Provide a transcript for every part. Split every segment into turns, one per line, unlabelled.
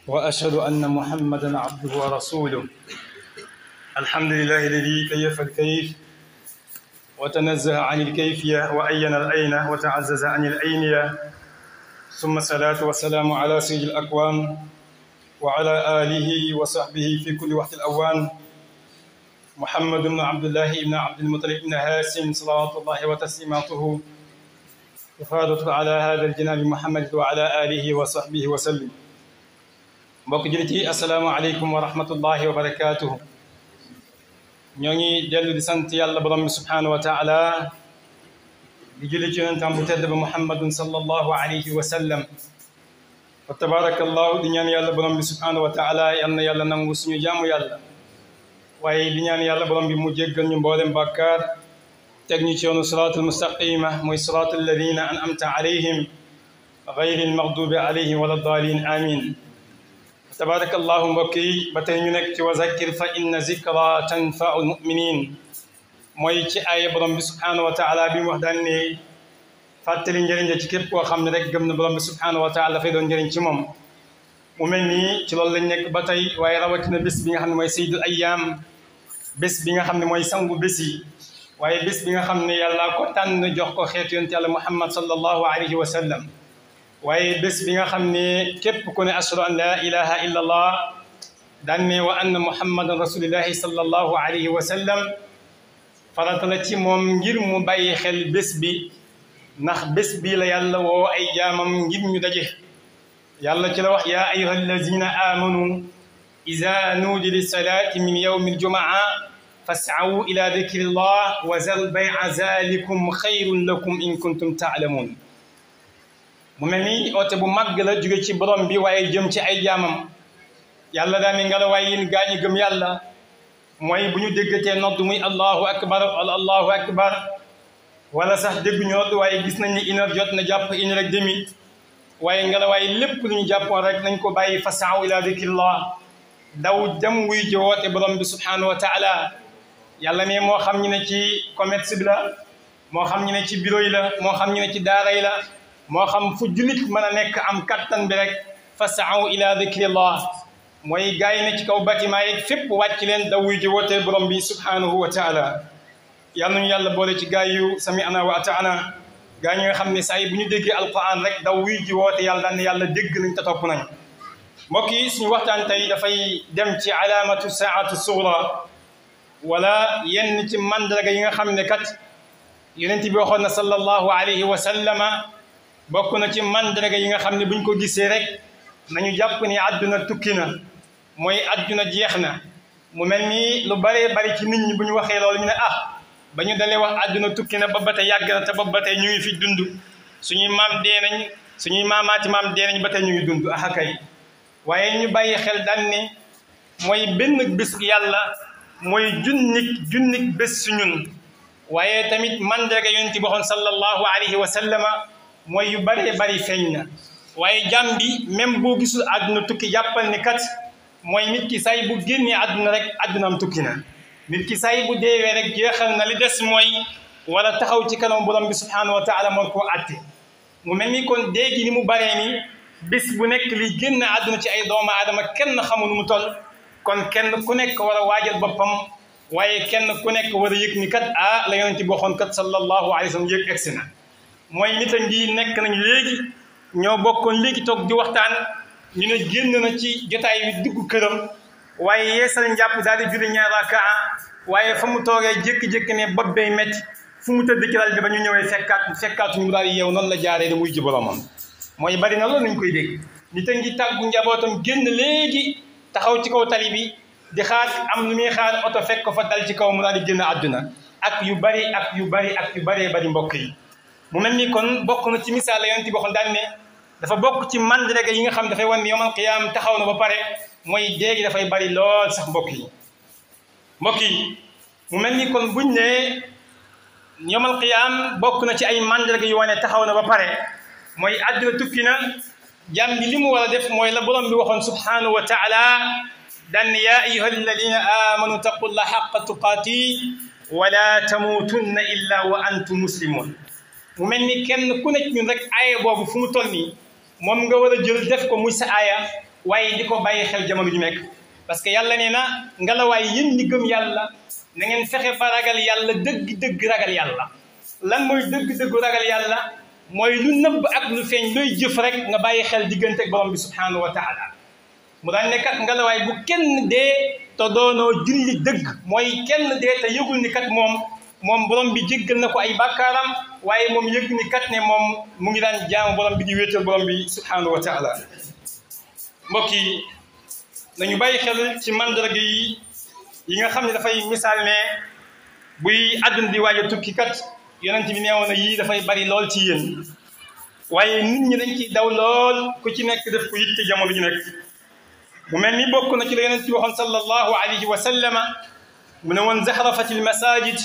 وأشهد أن محمدا عبده ورسوله. الحمد لله الذي كيف الكيف وتنزه عن الكيفية وأين الأين وتعزز عن الأينية، ثم الصلاة والسلام على سيد الأكوان وعلى آله وصحبه في كل وقت الأوان، محمد بن عبد الله بن عبد المطلب بن هاشم صلوات الله وتسليماته وفاضت على هذا الجناب محمد وعلى آله وصحبه وسلم. mbokk jullit yi asalaamaaleykum wa rahmatullahi wa barakaatuhu. ñoo ngi dellu di sant yàlla borom bi subhaanahu wa taala di julli ci yonentam bu tedd ba muhammadun sallallahu alayhi wa sallam. wa tabaarakallahu di ñaan yàlla borom bi subhaanahu wa taala yal na yàlla nangu suñu jaamu yàlla, waaye di ñaan yàlla borom bi mu jéggal ñu mboolem bàkkaar teg ñu ci yoonu siraatul mustaqima mooy siraatul ladina an'amta alayhim gayril maghdubi alayhim wala daalin amin. tabarakallahu mbokk yi ba tey ñu nekk ci wa zakkir fa inna zikra tanfa'ul mu'minin, mooy ci aaya borom bi subhanahu wa taala bi mu wax daan ne fàttali njëriñ la ci képp koo xam ne rek gëm na borom bi subhanahu wa taala dafay doon njëriñ ci moom. mu mel nii ci loolu lañ nekk ba tey, waaye rawatina bés bi nga xam ne mooy sayyidul ayyaam, bés bi nga xam ne mooy sangu bés yi, waaye bés bi nga xam ne yàlla ko tànn jox ko xeetu yonent yàlla muhammad sallallahu alayhi wa sallam, waaye bés bi nga xam ne képp ku ne ashhadu an laa ilaha illa allah daan ne wa anna muhammadan rasulillahi sallallahu alayhi wa sallam farata la ci moom ngir mu bàyyi xel bés bi, ndax bés bi la yàlla woo ay jaamam ngir ñu daje. yàlla ci la wax yaa ayyuha allazina amanu iza nuudi lissalati min yawmi aljumaa fas'aw ila dikrillah wa zal bay'a zalikum xayrun lakum in kuntum ta'lamun. mu mel ni oote bu màgg la jóge ci borom bi waaye jëm ci ay jaamam. yàlla daal ni ngelawaay yéen gaa ñi gëm yàlla, mooy bu ñu déggatee nodd muy allahu akbar wala allahu akbar, wala sax dégguñu nodd waaye gis nañ ni une heure jot na jàpp une heure et demie, waaye ngelawaay lépp lu ñu jàppoon rek nañ ko bàyyi fas'aw ila dikrillah, daw dem wuy ji woote borom bi subhanahu wa taala. yàlla ne moo xam ñu ne ci commerce bi la, moo xam ñu ne ci bureau yi la, moo xam ñu ne ci daara yi la, moo xam fu jullit mën a nekk am kattan bi rek fas'aw ila dhikrillah, mooy gaa yi ne ci kaw bâtiment yi fépp wàcc leen daw wuy ji woote borom bi subhanahu wa taala. yal nañu yàlla boole ci gaa yu sami'na wa ata'na, gaa ñi nga xam ne saa yi bu ñu déggee alquran rek daw wuy ji woote yàlla daan ne yàlla dégg nañ te topp nañ. mbokk yi suñu waxtaan tey dafay dem ci alaamatu saa'atu sughra, wala yenn ci mandarga yi nga xam ne kat yonent bi waxoon na sallallahu alayhi wa sallama bokk na ci mandarga yi nga xam ne buñ ko gisee rek nañu jàpp ni àdduna tukki na, mooy àdduna jeex na. mu mel ni lu bëree bëri ci nit ñi bu ñu waxee loolu ñu ne ba ñu dalee wax àdduna tukki na ba tey yàgg na te ba tey ñu ngi fi dund, suñuy maam dee nañ, suñuy maamaati maam dee nañ ba tey ñu ngi dund kay. waaye ñu bàyyi xel daan ne mooy benn bés yàlla mooy junnik bés su ñun. waaye tamit mandarga yonent bi waxoon sallallahu alayhi wa sallama mooy yu bëree bëri feeñ na. waaye jàmm bi même boo gisul àdduna tukki jàppal ni kat mooy nit ki say bu génnee àdduna rek àddunaam tukki na. nit ki say bu deewee rek jeexal na, li des mooy wala taxaw ci kanam borom bi subhanahu wa taala moo koo àtte. mu mel ni kon déegi ni mu baree ni bis bu nekk li génn àdduna ci ay doomu aadama kenn xamul nu mu toll. kon kenn ku nekk war a waajal boppam, waaye kenn ku nekk war a yëg ni kat la yonent bi waxoon kat sallallahu alayhi wa sallam yëg egsi na. mooy nit a ngi nekk nañ léegi ñoo bokkoon léegi toog di waxtaan, ñu ne génn na ci jotaay wi dugg këram, waaye yeesal njàpp daal di julli ñaar rakaa, waaye fa mu toogee jékki-jékki ne bopp bay métti, fu mu tëdd ci lal bi ba ñu ñëwee fekkaatuñu mu daal di yeew noonu la jaaree di wuy ji boromam. mooy bari na loolu nañ koy dégg. nit a ngi tàggu njabootam génn léegi taxaw ci kaw tali bi di xaar am lu muy xaar oto fekk ko fa dal ci kaw mu daal di génn àdduna. ak yu bari bari mbokk yi. mu mel ni kon bokk na ci misaal la yonent bi waxoon daan ne dafa bokk ci mandarga yi nga xam dafay wan ne yawmal qiyaam taxaw na ba pare, mooy déegi dafay bari lool sax mbokk yi. mu mel ni kon buñ ne yawmal qiyaam bokk na ci ay mandarga yu wane taxaw na ba pare, mooy àdduna tukki na. jàmm bi li mu war a def mooy la borom bi waxoon subhanahu wa taala daan ne yaa ayyuha alladina amanu taqullaha haqqa tuqaati wala tamuutunna illa wa antum muslimun. mu mel ni kenn ku nekk ñun rek aaya boobu fu mu toll nii moom nga war a jël def ko muy sa aaya, waaye di ko bàyyi xel jamono ju nekk parce que yàlla nee na ngelawaay yéen ñi gëm yàlla na ngeen fexe ba ragal yàlla dëgg-dëgg ragal yàlla lan mooy dëgg-dëggu ragal yàlla mooy lu nëbb ak lu feeñ looy jëf rek nga bàyyi xel diggante ak borom bi subhanahu wa taala mu daan ne kat ngelawaay bu kenn dee te doonoo julli dëgg mooy kenn dee te yëgul ni kat moom borom bi jéggal na ko ay bàkkaaram waaye moom yëg ni kat ne moom mu ngi daan jaamu borom bi di wéetal borom bi subhanahu wa taala mbokk yi nañu bàyyi xel ci mandarga yi nga xam ne dafay misaal ne buy àdduna di waaj a tukki kat yonent bi neewoon na yii dafay bari lool ci yéen waaye nit ñi dañ ciy daw lool ku ci nekk def ko yitte jamono ji nekk mu mel ni bokk na ci la yonent bi waxoon sallallahu alayhi wa sallama mu ne woon zahrafati almasajid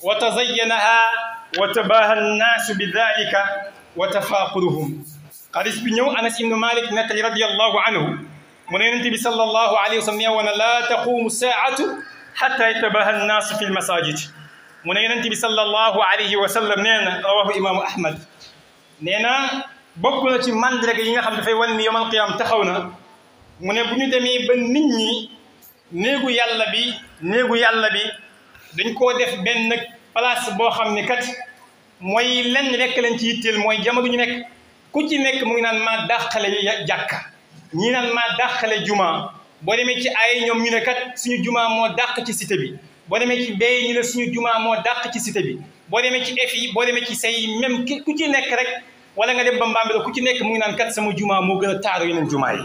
wa tazayyanaha wa tabaha annaasu bi dalika wa tafaaquruhum xadis bi ñëw Anas ibnu Malik nettali radiyallahu anhu mu ne yonent bi sallallahu alayhi wa sallam neewoon na laa taqumu saatu xatta yatabaha annaasu fi almasajid mu ne yonent bi sallallahu alayhi wa sallam nee na rawahu imaamu Ahmad nee na bokk na ci mandarga yi nga xam dafay wan ni yawmal qiyaam taxaw na mu ne bu ñu demee ba nit ñi néegu yàlla bi dañ koo def benn place boo xam ne kat mooy lenn rek lañ ci yitteel mooy jamono ñu nekk ku ci nekk mu ngi naan maa dàqale jàkka ñii naan maa dàqale juma boo demee ci ay ñoom ñu ne kat suñu juma moo dàq ci cité bi boo demee ci bay ñu ne suñu juma moo dàq ci cité bi boo demee ci efi boo demee ci say même ku ci nekk rek wala nga dem ba Mbambey ku ci nekk mu ngi naan kat sama juma moo gën a taaru yeneen juma yi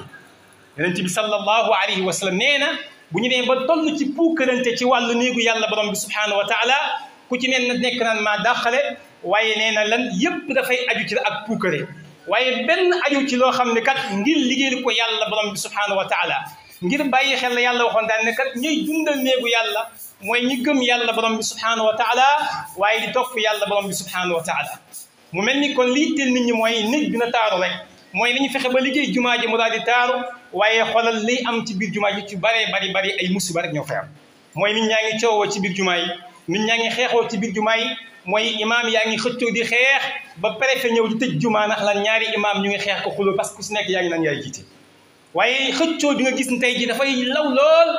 yonent bi sallallahu alayhi wa sallam nee na bu ñu demee ba toll ci puukarante ci wàllu néegu yàlla borom bi subhanahu wa taala ku ci ne nekk naan maa dàqale waaye nee na lan yëpp dafay aju ci la ak puukare waaye benn aju ci loo xam ne kat ngir liggéeyal ko yàlla borom bi subhanahu wa taala ngir bàyyi xel la yàlla waxoon daan ne kat ñuy dundal néegu yàlla mooy ñi gëm yàlla borom bi subhanahu wa taala waaye di topp yàlla borom bi subhanahu wa taala mu mel ni kon lii teel nit ñi mooy néeg dina taaru rek mooy li ñu fexe ba liggéey jumaa ji mu daal di taaru waaye xoolal liy am ci biir jumaa ji ci bari ay musiba rek ñoo fay am mooy nit ñaa ngi coowoo ci biir jumaa yi nit ñaa ngi xeexoo ci biir jumaa yi mooy imaam yaa ngi xëccoo di xeex ba préfet ñëw di tëj jumaa ndax lan ñaari imaam ñu ngi xeex ko xuloo parce que ku si nekk yaa ngi naan yaay jiite waaye xëccoo bi nga gis ni tey ji dafay law lool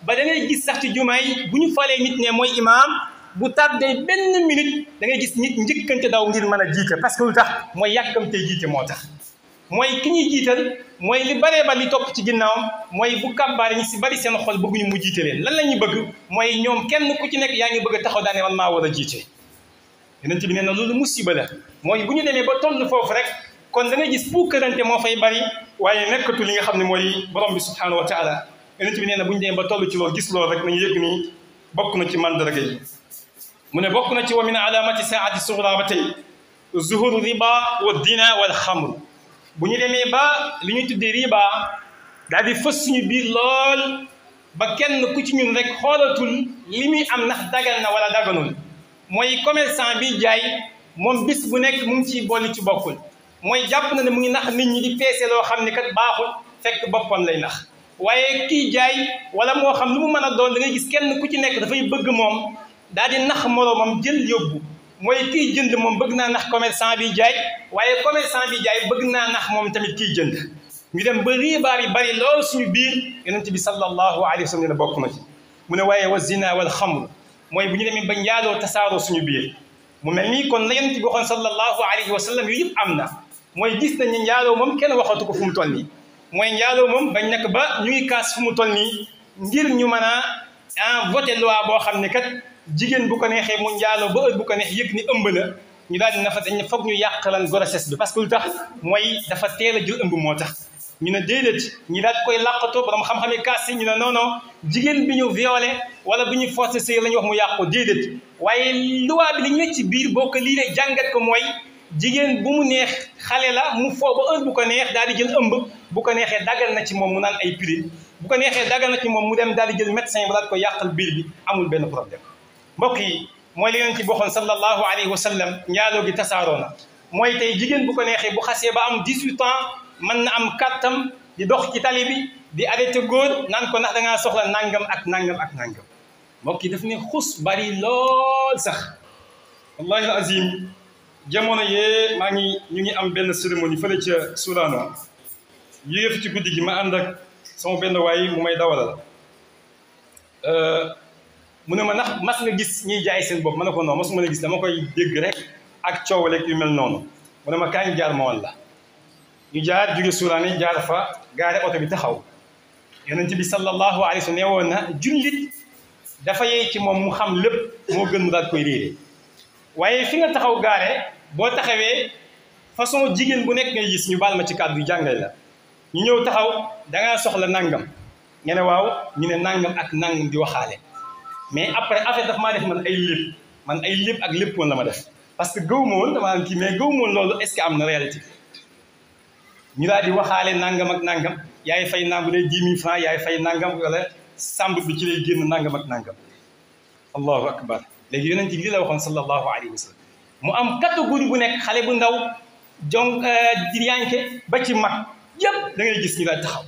ba da ngay gis sax ci jumaa yi bu ñu falee nit ne mooy imaam bu tardé benn minute da ngay gis nit njëkkante daw ngir mën a jiite parce que lu tax mooy yàkkamtee jiite moo tax mooy ki ñuy jiital mooy li baree ba li topp ci ginnaawam mooy bu kàbbaar ñi si bari seen xol bëgguñu mu jiite leen lan la ñuy bëgg mooy ñoom kenn ku ci nekk yaa ngi bëgg a taxaw daane man maa war a jiite yonent bi nee na loolu musiba la mooy bu ñu demee ba toll foofu rek kon da ngay gis puukarante moo fay bari waaye nekkatu li nga xam ne mooy borom bi subhanahu wa taala yonent bi nee na bu ñu demee ba toll ci loolu gis loolu rek nañu yëg ni bokk na ci mandarga yi mu ne bokk na ci wa min alamati saati sugra ba tey zuhuru riba wa dina wal xamr bu ñu demee ba li ñuy tuddee riba daal di fës suñu biir lool ba kenn ku ci ñun rek xoolatul li muy am ndax dagal na wala daganul mooy commerçant bi jaay moom bis bu nekk mu ngi ciy boole ci bokkul mooy jàpp na ne mu ngi nax nit ñi di peese loo xam ne kat baaxul fekk boppam lay nax waaye kii jaay wala moo xam lu mu mën a doon da ngay gis kenn ku ci nekk dafay bëgg moom daal di nax moroomam jël yóbbu mooy kiy jënd moom bëgg naa nax commerçant bi jaay waaye commerçant bi jaay bëgg naa nax moom tamit kiy jënd ñu dem ba riba yi bari lool suñu biir yonent bi sallallahu alayhi wa sallam ne bokk na ci mu ne waaye wa zina wal xamr mooy bu ñu demee ba njaaloo tasaaroo suñu biir mu mel nii kon la yonent bi waxoon sallallahu alayhi wa sallam yu yëpp am na mooy gis nañ ne njaaloo moom kenn waxatu ko fu mu toll nii mooy njaaloo moom bañ nekk ba ñu ngi kaas fu mu toll nii ngir ñu mën a voté loi boo xam ne kat jigéen bu ko neexee mu njaaloo ba heure bu ko neex yëg ni ëmb na ñu daal di nafa dañ foog ñu yàqalan grossesse bi parce que lu tax mooy dafa teel a jël ëmb moo tax ñu ne déedéet ñi daal koy làqatoo borom xam-xami kaas yi ñu ne non non jigéen bi ñu violé wala bi ñu forcé sëy la ñu wax mu yàqu déedéet waaye loi bi li ñu ne ci biir boo ko liiree jàngat ko mooy jigéen bu mu neex xale la mu foo ba heure bu ko neex daal di jël ëmb bu ko neexee dagal na ci moom mu naan ay pilule bu ko neexee dagal na ci moom mu dem daal di jël médecin ba daal ko yàqal biir bi amul benn problème mbokk yi mooy li ngeen ci waxoon sallallahu alayhi wa sallam njaaloo gi tasaaroo na mooy tey jigéen bu ko neexee bu xasee ba am 18 ans mën na am kàttam di dox ci tali bi di arrêté góor naan ko ndax da ngaa soxla nangam ak nangam ak nangam mbokk yi daf ne xus bari lool sax wallahi al azim jamono yee ñu ngi am benn cérémonie fële ca Sorano yéeg fi ci guddi gi ma ànd ak sama benn waay mu may dawalal mu ne ma ndax mas nga gis ñiy jaay seen bopp ma ne ko non masuma la gis dama koy dégg rek ak coow rek yu mel noonu mu ne ma kañ jaar ma woon la ñu jaar jóge Suuraani jaar fa gaare oto bi taxaw yonent bi sallallahu alayhi wa sallam nee woon na jullit dafa yey ci moom mu xam lépp moo gën mu daal koy réere waaye fi nga taxaw gaare boo taxawee façon jigéen bu nekk ngay gis ñu baal ma ci kàddu yu jàngale la ñu ñëw taxaw dangaa soxla nangam nga ne waaw ñu ne nangam ak nangam di waxaale mais après affaire daf maa def man ay lépp ak lépp woon la ma def parce que gëw ma woon dama am kii mais gëw ma woon loolu est-ce que am na réalité ñu daal di waxaale nangam ak nangam yaay fay nangu lay 10 000 francs yaay fay nangam wala sàmb bi ci lay génn nangam ak nangam allahu akbar léegi yonent bi li la waxoon sallallahu alayhi wa sallam mu am catégorie bu nekk xale bu ndaw jong diryanke ba ci mag yëpp da ngay gis ñu daal taxaw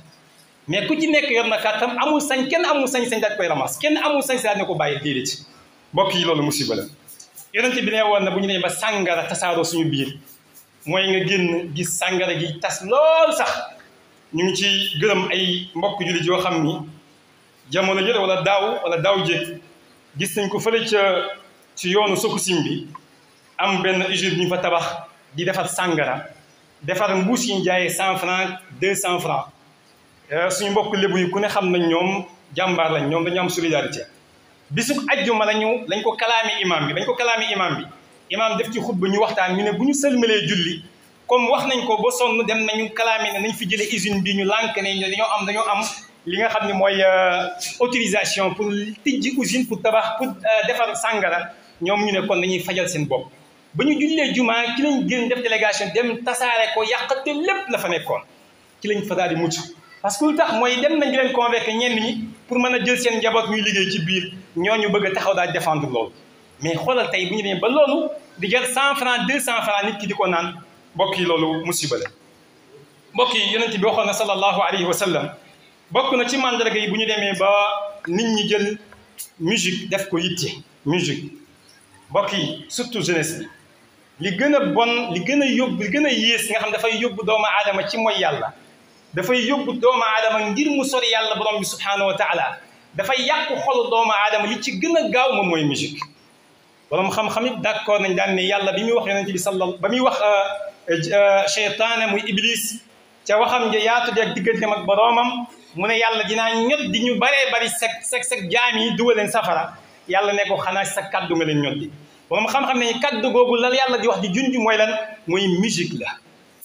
mais ku ci nekk yor na kàttam amul sañ kenn amul sañ-sañ daal koy ramas kenn amul sañ daal ne ko bàyyi déedéet ci mbokk yi loolu musiba la yonent bi ne woon na bu ñu nee ba sàngara tasaaroo suñu biir mooy nga génn gis sàngara gi tas lool sax ñu ngi ci gërëm ay mbokk jullit yoo xam ni jamono jële wala daaw jéeg gis nañ ko fële ci yoonu Sococim bi am benn usine ñu fa tabax di defar sàngara defar mbuus yi ñu jaayee 100 francs 200 francs suñu mbokk lébu yi ku ne xam nañ ñoom jàmbaar lañ ñoom dañu am solidarité bisub ajjuma lañ ko kalaami imam bi dañ ko kalaami imam bi imam def ci xutba ñu waxtaan ñu ne bu ñu sëlmalee julli comme wax nañ ko ba sonn dem nañu kalaami ne nañ fi jëlee usine bi ñu lànk ne dañoo am li nga xam ne mooy autorisation pour tijji usine pour tabax pour defar sàngara ñoom ñu ne kon dañuy fajal seen bopp ba ñu jullee jumaa ci lañ génn def délégation dem tasaare ko yàqate lépp la fa nekkoon ci lañ fa daal di mucc parce que lu tax mooy dem nañ di leen convaincre ñenn ñi pour mën a jël seen njaboot ñuy liggéey ci biir ñooñu bëgg a taxaw daal défendre loolu mais xoolal tey bu ñu demee ba loolu di jar 100 francs 200 francs nit ki di ko naan mbokk yi loolu musiba la mbokk yi yonent bi waxoon na sallallahu alayhi wa sallam bokk na ci mandarga yi bu ñu demee ba nit ñi jël musique def ko yitte musique mbokk yi surtout jeunesse bi li gën a bon li gën a yóbbu li gën a yées nga xam dafay yóbbu doomu aadama ci mooy yàlla dafay yóbbu doomu aadama ngir mu sori yàlla borom bi subhanahu wa taala dafay yàqu xolu doomu aadama li ci gën a gaaw moom mooy musique borom xam-xam it d'accord nañ daan ne yàlla bi muy wax yonent bi ba muy wax cheytaane muy iblis ca waxam ja yaatu ak digganteem ak boroomam mu ne yàlla dinaa ñot di ñu baree bari seg jaam yi dugal leen safara yàlla ne ko xanaa sa kaddu nga leen ñot di borom xam-xam ne kaddu googu la yàlla di wax di junj mooy lan mooy musique la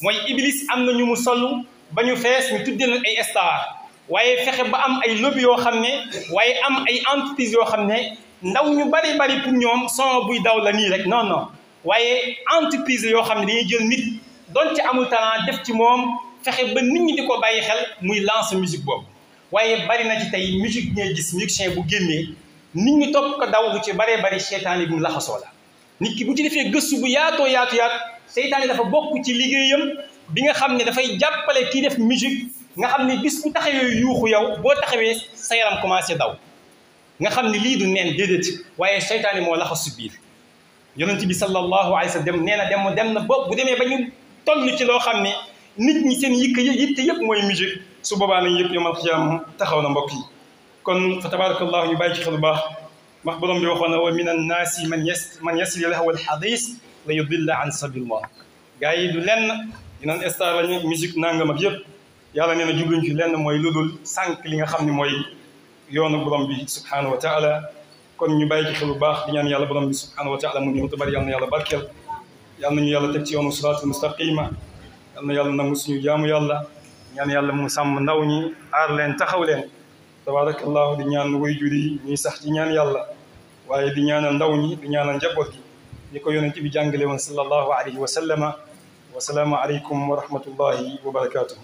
mooy iblis am na ñu mu sollu ba ñu fees ñu tuddee leen ay star waaye fexe ba am ay lobby yoo xam ne waaye am ay entreprise yoo xam ne ndaw ñu bari pour ñoom son buy daw la nii rek non waaye entreprise yoo xam ne dañuy jël nit doon ci amul talent def ci moom fexe ba nit ñi di ko bàyyi xel muy lance musique boobu waaye bari na ci tey musique ñooy gis musicien bu génnee nit ñi topp ko daw lu ci bari seytaane bi mu laxasoo la nit ki bu ci defee gëstu bu yaatu seytaane dafa bokk ci liggéeyam bi nga xam ne dafay jàppale kii def musique nga xam ne bis bu taxawee yuuxu yow boo taxawee sa yaram commencé daw nga xam ne lii du neen déedéet waaye seytaane moo laxasu biir yonent bi sallallahu alayhi wa sallam nee na dem na bu demee ba ñu toll ci loo xam ne nit ñi seen yitte yëpp mooy musique su boobaa nañ yëpp yomal xiyaam taxaw na mbokk yi kon fa tabarakallahu ñu bàyyi ci xel bu baax wax borom bi waxoon na wa min annaasi man yasri lahu alxadis la yudilla an sabilillah gaa yi du lenn dinaan star lañu musique nangam ak yëpp yàlla nee na jubluñ ci lenn mooy lu dul sànq li nga xam ne mooy yoonu borom bi subhanahu wa taala kon ñu bàyyi ci xel bu baax di ñaan yàlla borom bi subhanahu wa taala mu ñu bari yàlla na yàlla barkeel yàlla nañu yàlla teg ci yoonu siraatul mustaqima yàlla na yàlla nangu suñu jaamu yàlla ñaan yàlla mu sàmm ndaw ñi aar leen taxaw leen tabarakallahu di ñaan waajur yi ñuy sax ci ñaan yàlla waaye di ñaanal ndaw ñi di ñaanal njaboot gi ni ko yonent bi jàngale woon sallallahu alayhi wa sallama wa salaamu aleykum wa rahmatullahi wa barakatuh